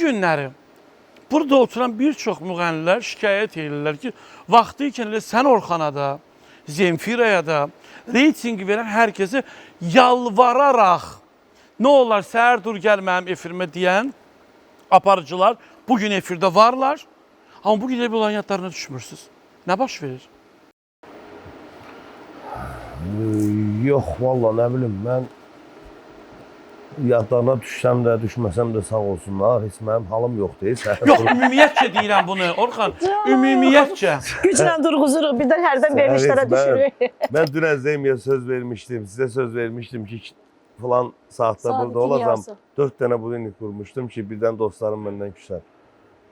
günləri burada oturan bir çox müğənnilər şikayət edirlər ki, vaxtı ikən elə sən Orxana da, Zemfiraya da reytinqi verən hər kəsə yalvararaq nə olar səhər dur gəl mənim efirimə deyən aparıcılar bu gün efirdə varlar. Amma bu gün elə bir onların yadlarına düşmürsünüz. Nə baş verir? Yox, valla nə bilim, mən yadlarına düşsəm də, düşməsəm də sağ olsunlar. Heç mənim halım yoxdur. Heç. Yox, ümumiyyətcə deyirəm bunu Orxan. Ümumiyyətcə. Güclə durğuzuruq, birdən hərdən verilişlərə düşürük. Mən dünən Zeymiyə söz vermişdim, sizə söz vermişdim ki, falan saatda Saat burada ikin olacağam. yarısı. 4 dənə budilnik qurmuşdum ki, birdən dostlarım məndən küsər.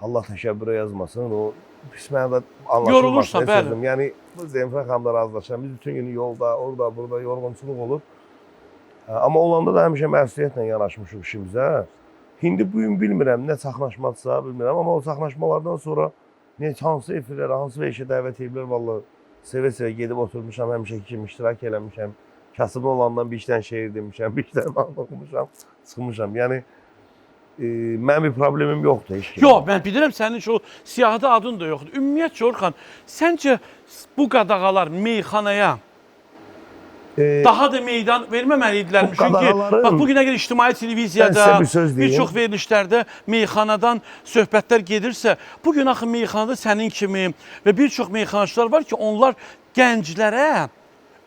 Allah təşəbbürə yazmasın, o pis mənada anlaşılmasın. Yorulursan, heç bəli. sözüm. Yəni, bu Zemfira xanımla razılaşıram. Biz bütün günü yolda, orada, burada yorğunçuluq olur. Hə, amma olanda da həmişə məsuliyyətlə yanaşmışıq işimizə. İndi bu gün bilmirəm, nə çaxnaşmadırsa bilmirəm, amma o çaxnaşmalardan sonra nə hansı efirlərə, hansı verilişə dəvət ediblər, vallahi sevə-sevə gedib oturmuşam, həmişəki kimi iştirak eləmişəm. Kasıblı olandan bir iki dənə şeir demişəm, bir iki dənə mahnı oxumuşam, çıxmışam. Yəni mənim bir problemim yoxdur heç kimlə. Yox, mən bilirəm sənin heç o siyahıda adın da yoxdur. Ümumiyyətcə Orxan, səncə bu qadağalar meyxanaya daha da meydan verməməli idilərmi? Bu Çünki qadağaların- bax bu günə qədər ictimai Mən televiziyada sizə bir söz deyim. bir çox verilişlərdə meyxanadan söhbətlər gedirsə, bu gün axı meyxanada sənin kimi və bir çox meyxanaçılar var ki, onlar gənclərə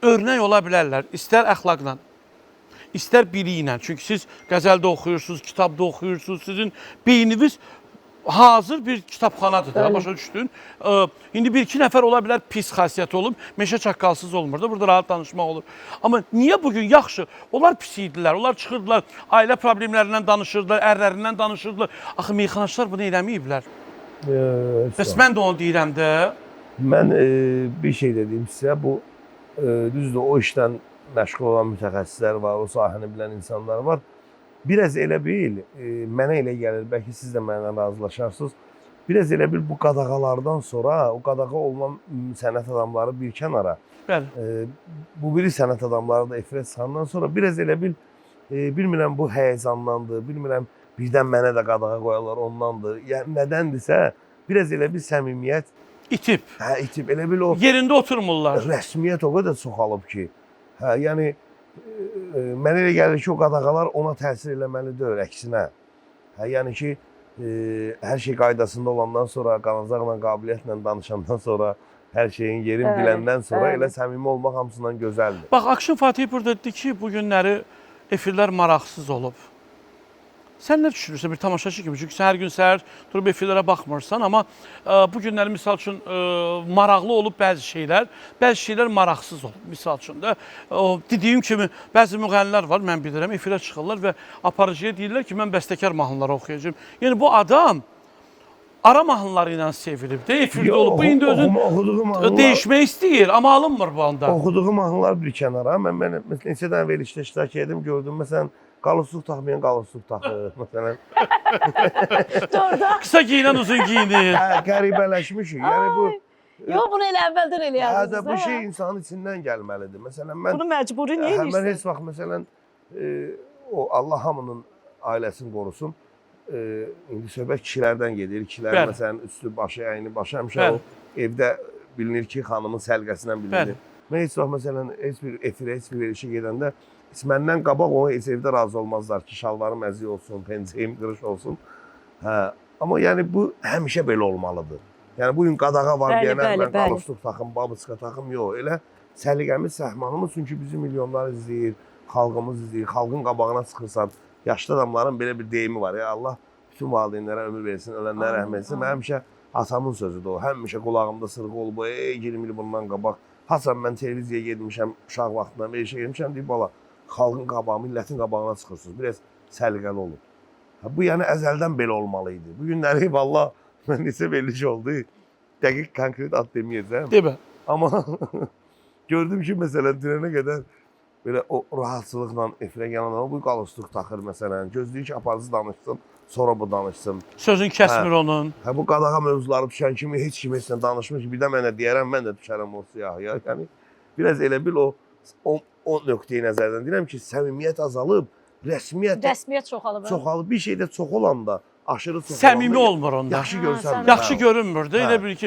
örnək ola bilərlər, istər əxlaqla, istər biliklə. Çünki siz qəzəldə oxuyursunuz, kitabda oxuyursunuz, sizin beyniniz hazır bir kitabxanadır da, Bəli. başa düşdün? İndi bir-iki nəfər ola bilər pis xasiyyəti olub, meşə çaqqalsız olmur da, burada rahat danışmaq olur. Amma niyə bugün yaxşı? Onlar pis idilər, onlar çıxırdılar, ailə problemlərindən danışırdılar, ərlərindən danışırdılar. Axı meyxanaçılar bunu eləməyiblər. Bəs mən də onu deyirəm də. Mən bir şey də deyim sizə, bu düzdür, o işlə məşğul olan mütəxəssislər var, o sahəni bilən insanlar var. Biraz elə bil, mənə elə gəlir, bəlkə siz də mənimlə razılaşarsınız. Biraz elə bil bu qadağalardan sonra, o qadağa olunan sənət adamları bir kənara, Bəli. Bu biri sənət adamları da efirə çıxandan sonra biraz elə bil, bilmirəm bu həyəcandandır, bilmirəm birdən mənə də qadağa qoyarlar ondandır. Yəni nədəndirsə, biraz elə bir səmimiyyət İtib. hə, itib. Elə bil o Yerində oturmurlar. rəsmiyyət o qədər çoxalıb ki, hə, yəni mənə elə gəlir ki, o qadağalar ona təsir eləməli deyil, əksinə. Hə, yəni ki, hər şey qaydasında olandan sonra, qanacaqla, qabiliyyətlə danışandan sonra, hər şeyin yerin Bəli, biləndən sonra bəli. elə səmimi olmaq hamısından gözəldir. Bax, Akşin Fatih burada dedi ki, bu günləri efirlər maraqsız olub. Sən nə düşünürsən bir tamaşaçı kimi? Çünki sən hər gün səhər durub efirlərə baxmırsan, amma bu günləri misal üçün maraqlı olub bəzi şeylər, bəzi şeylər maraqsız olub. Misal üçün də o dediyim kimi bəzi müğənnilər var, mən bilirəm, efirə çıxırlar və aparıcıya deyirlər ki, mən bəstəkar mahnıları oxuyacağam. Yəni bu adam ara mahnıları ilə sevilib də, efirdə olub. Bu indi özün oxuduğum mahnılar, dəyişmək istəyir, amma alınmır bu anda. Oxuduğum mahnılar bir kənara. Mən məsələn neçə dənə verilişdə iştirak edim, gördüm məsələn qalusluq taxmayan qalusluq taxır məsələn. Doğru. Qısa geyinən uzun giyinir. Hə, qəribələşmişik. Yəni bu Yox, bunu elə əvvəldən hə eləyərdiniz. də bu şey insanın içindən gəlməlidir. Məsələn mən Bunu məcburi niyə hə, mən eləyirsən? heç vaxt məsələn o Allah hamının ailəsini qorusun. İndi söhbət kişilərdən gedir. Kişilər Bəli. məsələn üstü, başı, əyni, başı həmişə Bəli. o evdə bilinir ki, xanımın səliqəsindən bilinir. Bəli. Mən heç vaxt məsələn heç bir efirə, heç bir verilişə gedəndə heç məndən qabaq o heç evdə razı olmazlar ki, şalvarım əzik olsun, pencəyim qırış olsun. Hə, amma yəni bu həmişə belə olmalıdır. Yəni bu gün qadağa var Bəli, deyənə bəli, mən bəli. qalusluq taxım, babuçka taxım, yox. Elə səliqəmiz, səhmanımız çünki bizi milyonlar izləyir, xalqımız izləyir. Xalqın qabağına çıxırsan, yaşlı adamların belə bir deyimi var. Ya Allah bütün valideynlərə ömür versin, ölənlərə rəhmət etsin. Mən həmişə atamın sözüdür o. Həmişə qulağımda sırğı olub, ey 20 il bundan qabaq. Hasan mən televiziyaya getmişəm, uşaq vaxtından bir işə getmişəm, deyib bala, xalqın qabağı, millətin qabağına çıxırsınız. Biraz səliqəli olun. Ha, bu yəni əzəldən belə olmalı idi. Bu günləri valla mən neçə veriliş oldu. Dəqiq konkret ad deməyəcəm. Demə. Amma gördüm ki, məsələn, dünənə qədər belə o rahatçılıqla efirə gələn adam bu qalusluq taxır məsələn. Gözləyir ki, aparıcı danışsın, sonra bu danışsın. Sözün kəsmir onun. Hə bu qadağa mövzuları düşən kimi heç kim heç nə danışmır ki, bir də mən də deyərəm, mən də düşərəm o siyahıya. Yəni biraz elə bil o nöqteyi nəzərdən deyirəm ki, səmimiyyət azalıb, rəsmiyyət Rəsmiyyət çoxalıb. çoxalıb. Bir şeydə çox olanda Aşırı çox Səmimi olanda olmur onda. Yaxşı görsənmir. Yaxşı hə. görünmür də. Elə Hə. bil ki,